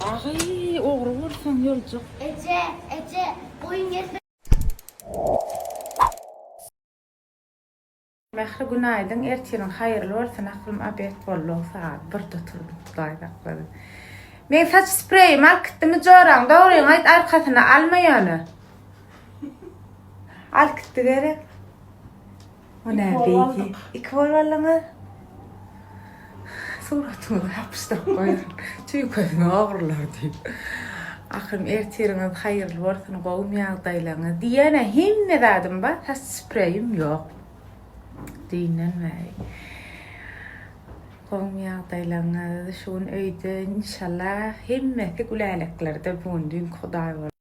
Agy, ogry bolsaň ýoljak. Eje, eje, goýun ýese. Mähri günaýdyň ertiriň haýyrly bolsun aklym obed boldy sagat birde turdum hudaý saklasyn. Meň saç spreýimi alyp gitdimi joraň dogryňy aýt arkasyna alma ýöne. Alyp gitdi gerek. O näme beýdi? Iki bolup aldyňyz. Suratyňyzy ýapyşdyryp goýun. Tüýkesini ogrular diýip. Ahyrym ertiriňiz haýyrly bolsun, gowumy ýagdaýlaryňyz? Diýýän-ä hemme zadym bar, saç spreýim ýok. Düýnden bäri. Gowumy ýagdaýlaryňyz? Şu gün öýde inşallah hemmesi güläleklerde bu gün düýnki hudaý boldy.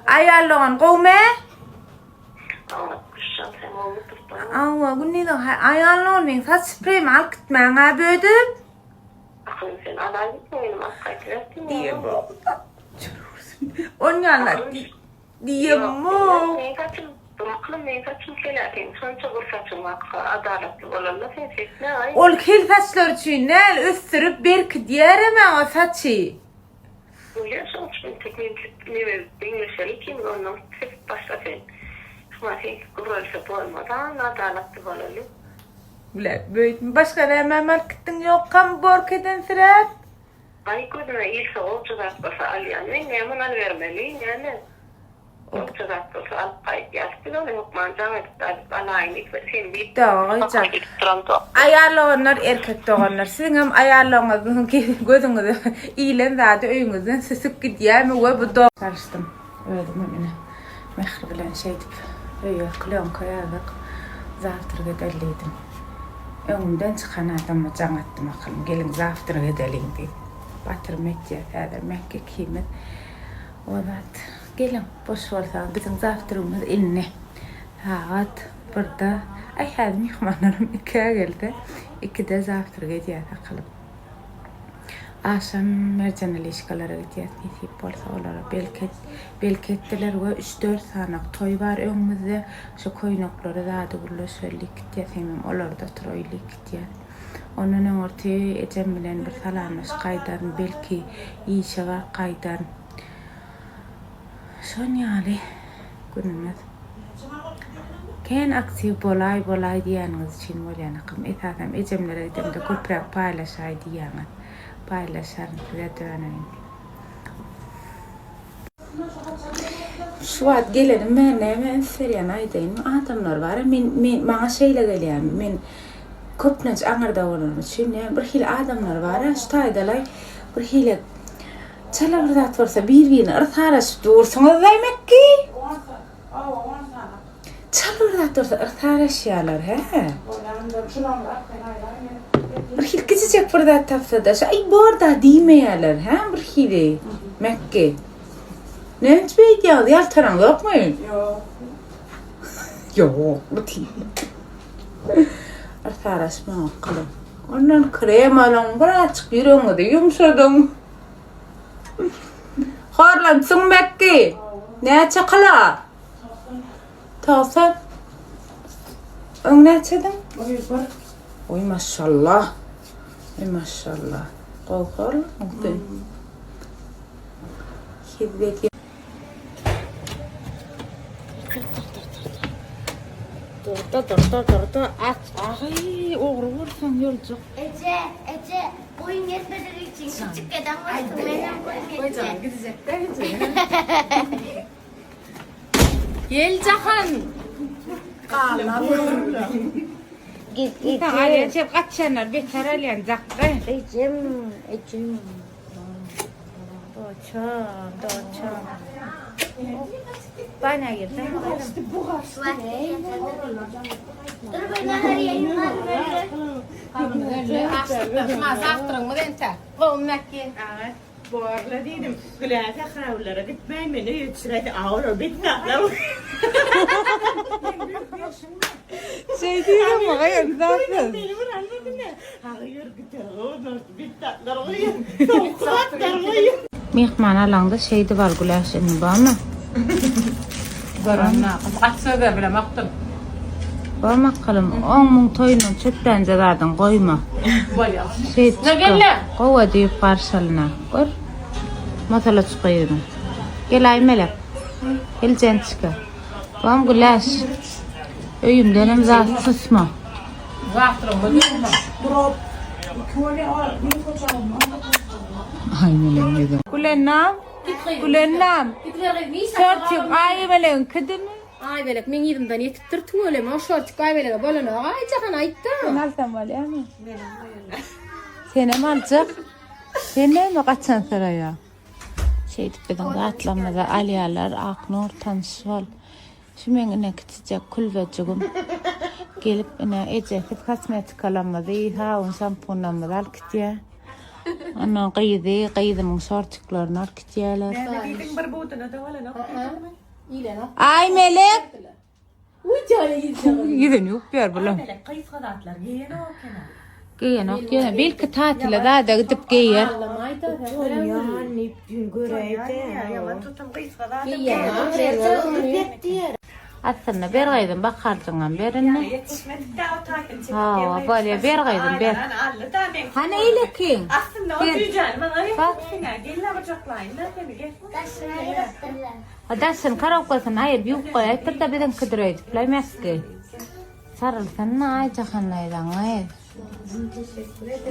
Aýal dogan gowmy? Awa gündiz aýal dogan meň saç spreýimi alyp gitmäň-ä bödüp. Aklym sen alaý gitme menem alyp gaýtyberdim. Diýemok. Onýanlar diýemok. Meň saçym aklym meň saçym kelä seň şonça bir saçyň barka adalatly bolanda sen setme-aý. Ol kel saçlar üçin däl ösdürip berkidýärem-ä o saçy. Bolýa şoň üçin tek neme deňleşeli ikimiz ondan kesip başla sen. Şuňa seňki gürelse bolmaz a adalatly bolaly. Bile beýtme başga nämämi alyp gitdiň ýokkam bork edensiräp. Aý gözüme ilse gowja zat bolsa alýan men näme ony alybermeli näme. Gowja zat bolsa alyp gaýdýas biz ony hökman jaň edip alyp alaýyn diýip sen diýip Dogan edip duramzok. Aýal doganlar erkek doganlar siziňem aýallaryňyzyň gözüňize ilen zady öýüňizden süsüp gidýämi we bu Çalyşdym özümem ine Mähri bilen şeýdip öýe klýonka ýazdyk zawtrak edeli diýdim. Öňümden çykan adama jaň atdym akylym geliň zawtrak edeliň diýip. Batyrym etýäs häzir Mähki ikimiz. O zat. Geliň, boş bolsaňyz, biziň zawtragymyz indi sagat birde. Aý, häzir myhmanlaram ikä gelse, ikide zawtrak edýäs akylyp. Agşam Merjen Alişkalara gidýäs, nesip bolsa olara belki belki etdiler we üç-dört sanak toý bar öňümizde. Şo köýnekleri zady gürleşelilik gidýäs hemem olarda otuраýlyk gidýäs. Ondan öňürti ejem bilen bir salamlaşyp gaýdaryn, belki işe baryp gaýdaryn. Şon ýaly günümiz. Kän aktiw bolaý bolaý diýýäniňiz üçin bolýan akym. Esasam ejemlere gidemde köpräk paýlaşaý diýýäňiz. Paýlaşaryn size döneýin. Şu wagt gelenim men näme üns berýän aýdaýynmy adamlar bara men men maňa şeýle gelýär men köplenç aňyrda bolanym üçin näme bir hili adamlar bara şu taýdalaý bir hili Çala bir zat bolsa bir-birine yrsaraşyp dursuňyz diýmekki. Çala bir zat bolsa yrsaraşýarlar, hä? Bir hili kiçijek bir zat tapsa-da, şu aý bor-da diýmeýärler, hä, bir hili. Mekgi. Näme üçin beýdýäňiz? Ýaltanaňzokmy? Ýok. Ýok, bu diýip. Yrsaraşmaň gylyň. Ondan krem alyň, birazjyk ýüregiňizi ýumşadyň. Horlansyň Mekgi. Näçe kilo? 90. Öň näçediň? 101. Oý maşallah. Oý maşallah. Gowy horlansyň sen. Hezret Durda durda durda aç agy ogry bolsaň ýoljak. Eje, eje, goýun ýetmedigi üçin kiçjik geden goýsun, menem goýun ýetjek. Gidjekde eje. Gel Jahan. Git, eje. Alýan şep gaçýanlar beter alýan jakga. Ejem, ejem. Doçan, doçan. Bana girdim. Dur bir nahar ýeýin Zawtrygyňyz entek. Gowy Mäkki. Borla diýdim. Güläý sährawlara gitmäý meni öýe düşüräýdi. A olar bet zatlar. Şeý diýdim maňa ýa zatsyz. Meni bir almadyn ne? Hagy ýör gider. Olar bet zatlar goýun. Soňky zatlar goýun. Myhman alaňda şeýdip al Güläş indi barmy? Görenok. Gaç söze bilemokdym. Bolmakalym, oň muň toýunyň çöpdänje zadyň goýma. Bolýar. Şeýdip Ne gelle? Gowa diýip garşylyna. Gör. Masala çykaýyny. Gel Aýmelek. Gel jençka. Bam Güläş. Öýümdenem zat susma. Aýmelegiň ýüzi. Gülennam. Gülennam. Şortik Aýmelegiň kidimi? Aýbelek meň yzymdan ýetipdir tüweleme o şortik Aýbelege bolanok Aýjahan aýtda. Sen alsam bolýamy? Senem aljak. Sen näme gaçan syraýa? Şeýdip biziň zatlarymyzy alýarlar Aknur tanyş bol. Şu meň ine kiçijek külbejigim. Gelip ine ejesi kosmetikalarymyzy, sabun şampunlarymyzy alyp gitýär. Ondan gyzy, gyzymyň şortiklaryny alyp gitýärler. Näme diýdiň bir buduna-da bolanok diýdiňmi? Ilenok. Aý Melek! Uý jana ýüzüni. Ýüzüni ýuwup ber bulam. Melek gysga zatlar geýenok eken. Geýenok ýöne belki tatile zada gidip geýer. Ağlamaýda. Utanýan diýip düýn göräýdi. Ýaman tutum gysga zat. Geýenok. Aslynda ber gyzym bakarjyňam ber indi. Ýetişmedik da o taýsyny çekip Hawa bolýa ber gyzym ber. Aldy da men. Hany eýlekiň. Aslynda o jüýjäni maňa getiripsiň-ä. Gel-le gujaklaýyn-da seni gel. Daşyna ýykypdyrlar. A daşyny korobkasyny aýyryp ýuwup goýaýypdyr-da biziňkidir öýdüp-laý Mähri. Sarylsana Aýjahan daýzaň gyz.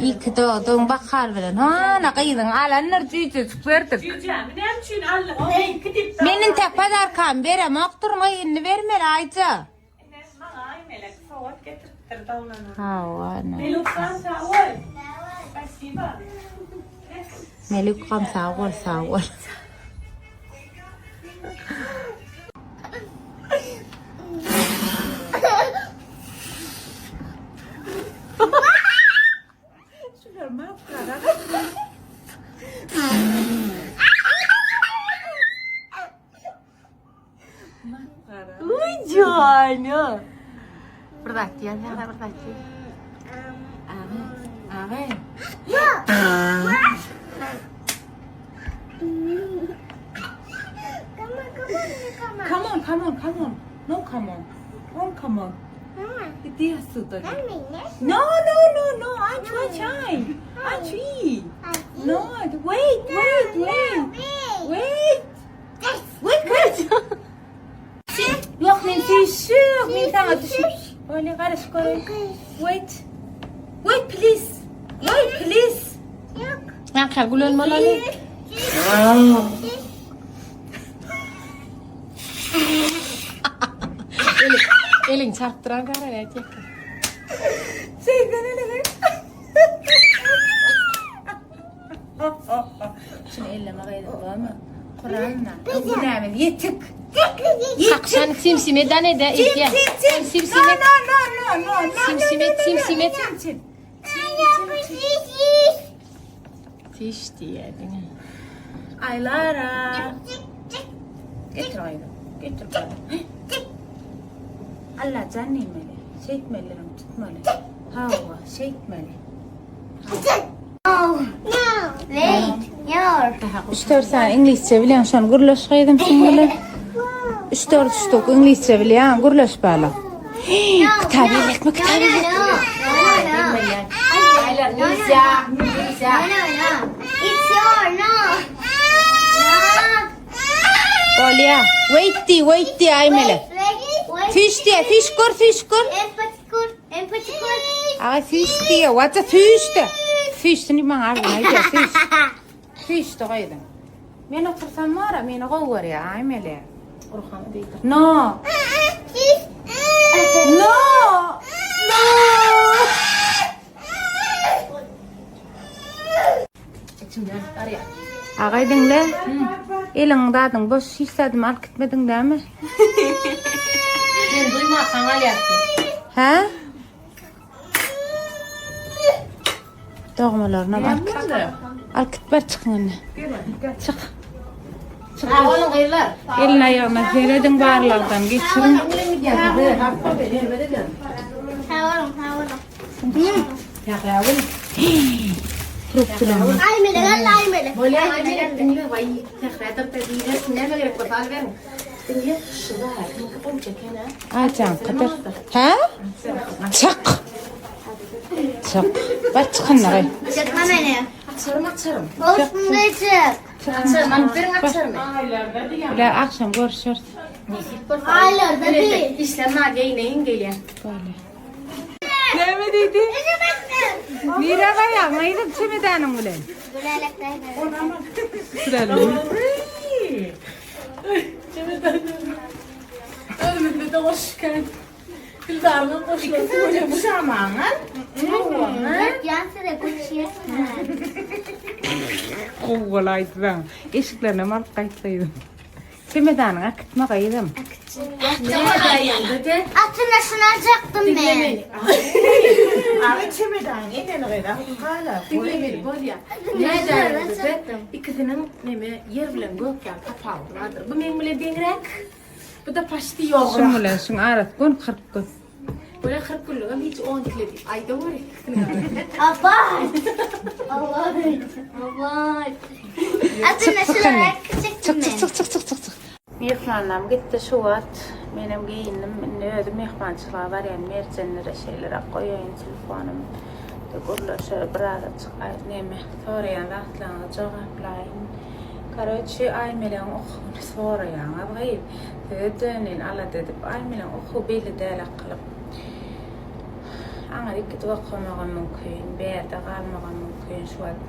Iki dogduň bakar bilen. Hana gyzyň alandyr jüýjejik berdik. Jüýjämi näme üçin aldyň? O meňki diýip. Men intäk podarkamy beremokdyryn gyz indi bermeli Aýja. Ine maňa Aýmelek sowgat getiripdir doglanyna. Hawa ine. Melukjan sag bol. Spasiba. Melukgam sag bol sag bol. Bir zat diýen ýa bir zat diýen. Aga, aga. Come Come on, come on, come on. No, come on. On, come on. Gidýär suda. No, no, no, no. Aç, aç, aç. Aç, No, wait, wait, wait. Wait. Wait, wait. Ýok, men süýşük. Men saňa düşüp. Öyle garaşyp göreýin. Wait. Wait, please. Wait, please. Ýa gülen bolaly. Elin çarpdyran gara nätýär? Şeyden elini. Şunu elleme gaýdyp bolma. Kur'an'la. Günämiz ýetik. Kakşan simsime dane de Tim, idýä. tim, tim. Simsime. No, no, no, no, no. Simsime, simsime. Tim, tim. Tiş diýýär diňe. Aylara. Getir gaýdyp. Getir gaýdyp. Allah can diýmeli. Şeýtmelirim tutmaly. Hawa, şeýtmeli. Wait, yor. Üç-dört sany iňlisçe bilýän, şony gürleş gyzym şuň bilen. Üç-dört ştuk iňlisçe bilýän, gürleş bala. Kitap elletme, kitap No, elletme. no, no. Aylar nilja, nilja. No, no, no. It's your, no. No. Bolýa. Wait diý, wait diý Aýmele. Wait, wait. Süýş diý, süýş gör, süýş gör. Empati kur, empati kur. Aga süýş diý, waça süýş de. Süýşsün maňa agzyna aýdýar, süýş. Süýşdi gyzym. Men otursam bar, meni gowy görýär Aýmele. Urhana diýdi. No. No. No. İçimden arýar. Agay diňle. Eliň zadyň boş, hiç zadymy alyp gitmediň dämi? Men duýmasaň alýarsyň. Hä? Dogmalaryny alyp git. Alyp git bar çykyň indi. Çyk. Sag boluň gyzlar. Elin aýagyna serediň barlagdan geçiriň. Sag boluň, sag boluň. Fruktylaryny. Aýmele, gel Aýmele. Bolýar, Aýmelek diňle, waý, sähra dyrda diýersin, näme gerek bolsa alyberiň. Diňe şu bar. Muňky gowja eken a. Aýjankydyr. Hä? Çyk. Çyk. Bar çykyndygy. Çykma meni. Açarym açarym. Olsun da çık. Açarym alyp beriň açarymy. Bile akşam görüşürüz. Nesip bolsa. Aylarda bir. Işlem var geýineýin gelýän. Böyle. Näme diýdi? Nirä barýaň? Gyzym çemedanyň bilen. Gülälekden. Özümizde de goşuşkan. Dildarymam goşulasy bolýar. Pijamaňa. Yan size güç yetmez. Gowy bolaýdy-da. Eşiklerinem alyp gaýtsaýdym. Çemedanyňy äkitme gyzym. Aslında şunu alacaktım ben. Aga çemedan eneli gyz alyp galar. Diňlemeli bolýar. Nädäýdi? Ikisiniň neme ýer bilen gök ýaly tapawudy bardyr. Bu meň bilen deňräk. Bu da paşti ýograk. Şuň bilen şuň arasy göni 40 gün. Böyle 40 günlügem hiç 10 kile diýip aýda gör ikisiniň arasy. Abart. Abart. Abart. Aslında şunu Çık alacaktım çık ben. çık çık çık çık çık. Myhmanlam gitdi şu wagt. Menem geýindim. Indi özüm myhmançylyga barýan merjenlere şeýlere goýaýyn telefonymy. Gürleşe birazajyk aý neme soraýan zatlaryňyza jogaplaýyn. Karoçi Aýmelegiň okuwyny soraýaňyz gyz. Size döneýin alada edip Aýmelegiň okuwy belli däl akylyp. Aňryk gidip okamagam mümkin, bärde galmagam mümkin şu wagt.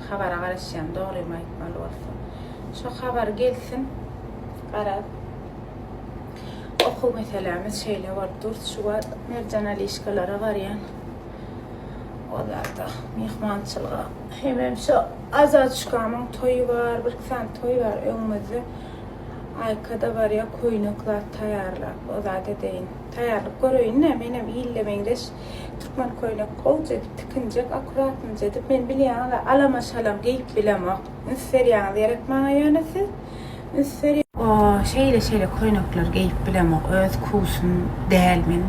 Habara garaşýan dogrymy aýtmaly bolsa. Şo habar gelsin. Garaz. Okuw meselämiz şeýle bolup dur. Şu wagt Merjan Alişkalara barýan. Olarda myhmançylyga. Hemem şo Azatşkamyň toýy bar, bir iki sany toý bar öňümizde. Aýka-da barýa köýnek zat taýýarlap, o zat edeýin. Taýýarlyk göreýin-dä, menem ille meňzeş türkmen köýnek gowja edip tikinjek, akkuratnyja edip. Men bilýäňiz-ä, alama-şalam geýip bilemok. Üns berýäňiz gerek maňa ýöne siz. Üns berýä. O şeýle-şeýle köýnekler geýip bilemok, öz kusum däl men.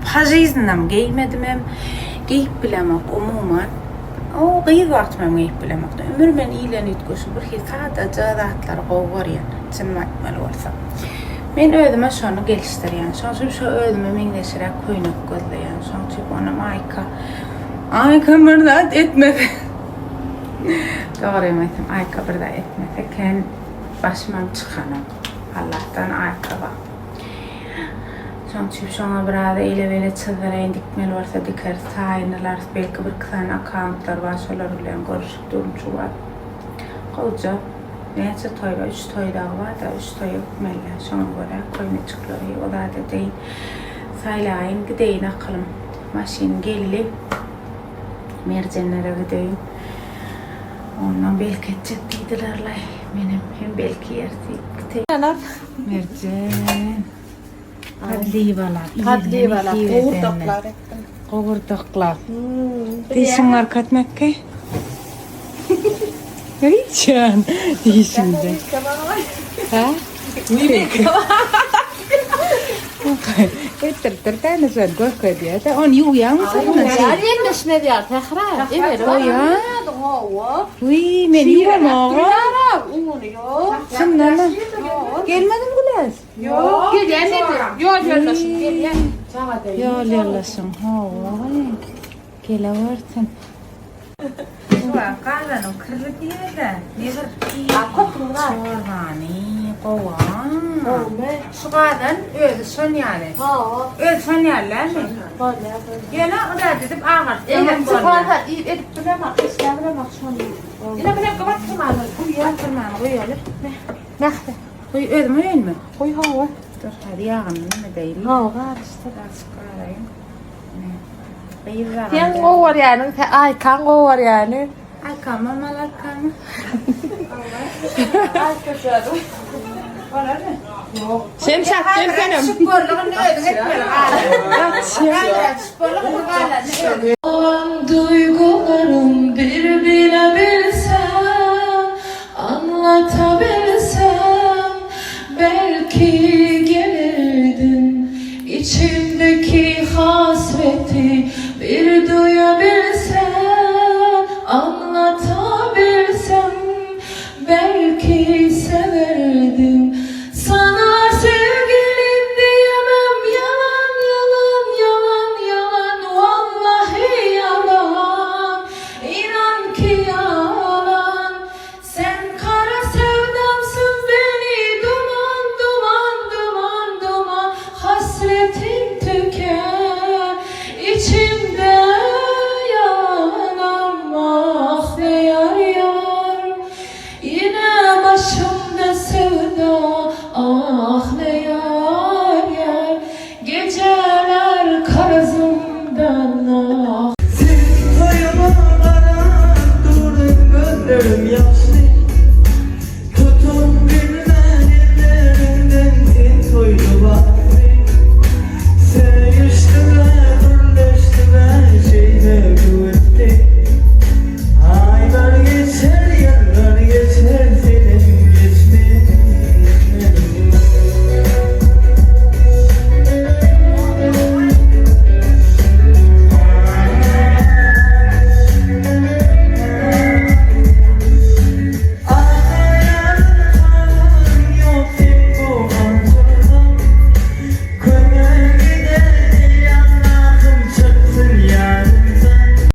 Po žiznam geýmedimem, geýip bilemok umuman. O gyz wagtymam geýip bilemokdym. Ömür men iýlen üýtgeşik bir hili sadaja zatlary gowy görýän, çynymy aýtmaly bolsa. Men özüme şony gelişdirýän. Şoň üçin şo özüme meňzeşiräk köýnek gözleýän. Şoň üçin onam Aýka. Aýka bir zat etmese. Dogrymy aýtsam Aýka bir zat etmese kän başymam çykanok. Allahdan Aýka bar. Şoň üçin şoňa biraz eýle-beýle çyzdyraýyn, dikmeli bolsa dikeris, taýynlarys. Belki bir-iki sany akkauntlar bar, şolar bilen görüşip durun şu wagt. Gowja. Näçe toý bar? Üç toý dagy bar-da, üç toýa gitmeli. Şoňa görä köýnejikleri o zat edeýin. Saýlaýyn, gideýin akylym. Maşyn geldi. Merjenlere gideýin. Ondan belki etjek diýdiler-laý. Menem hem belki ýer diýip giteýin. Merjen. Podliwalap. Podliwalap, gowurdaklap etdim. Gowurdaklap. Dişiň görkezmek ki. Hiçan dişiňde. Ha? Etdirip däne sen görkezýär-de. Ony ýuwýaňmy sen? Ýar ýelmeşmez ýaly Sähra. Eberi Goýa. Hawa. Wiý, men ýuwamok. Uny ýok. Şundanmy? Gelmedimi Güläş? Ýok. Gelýän dedi. Ýol ýollaşyň gelýän. Ýol ýollaşyň. Hawa. Gelewersin. Gazanyň kirli diýýär-de. Ne bir çorbany gowa. Şu gazan özi şon ýaly. Hawa. Özi şon ýaly dälmi? Bolýar. Ýöne o zat edip agartsaň Eger hem bolýar. çykarsa iýip edip bilemok, işläp bilemok şony. Ine bilen batyrmany guýýar. Batyrmany guýaly. Mähri. Guý özüm guýaýynmy? Guý hawa. Dur, hadi ýagyny neme edeýin. Hawa garyşdyr. Azajyk garaýyn. Gyz dagy. Sen gowarýanyň, sen Aýkaň gowarýany. Aýkamy, malarkamy? Bolarmy? Sen çatdyn senem. Şükürligini özüň etmeli. Şükürligini galanyny özüň. Olan duygularım bir bilebilsem, anlatabilsem belki gelirdin. İçimdeki hasreti bir duyabilsem, anlatabilsem belki severdim. Sana.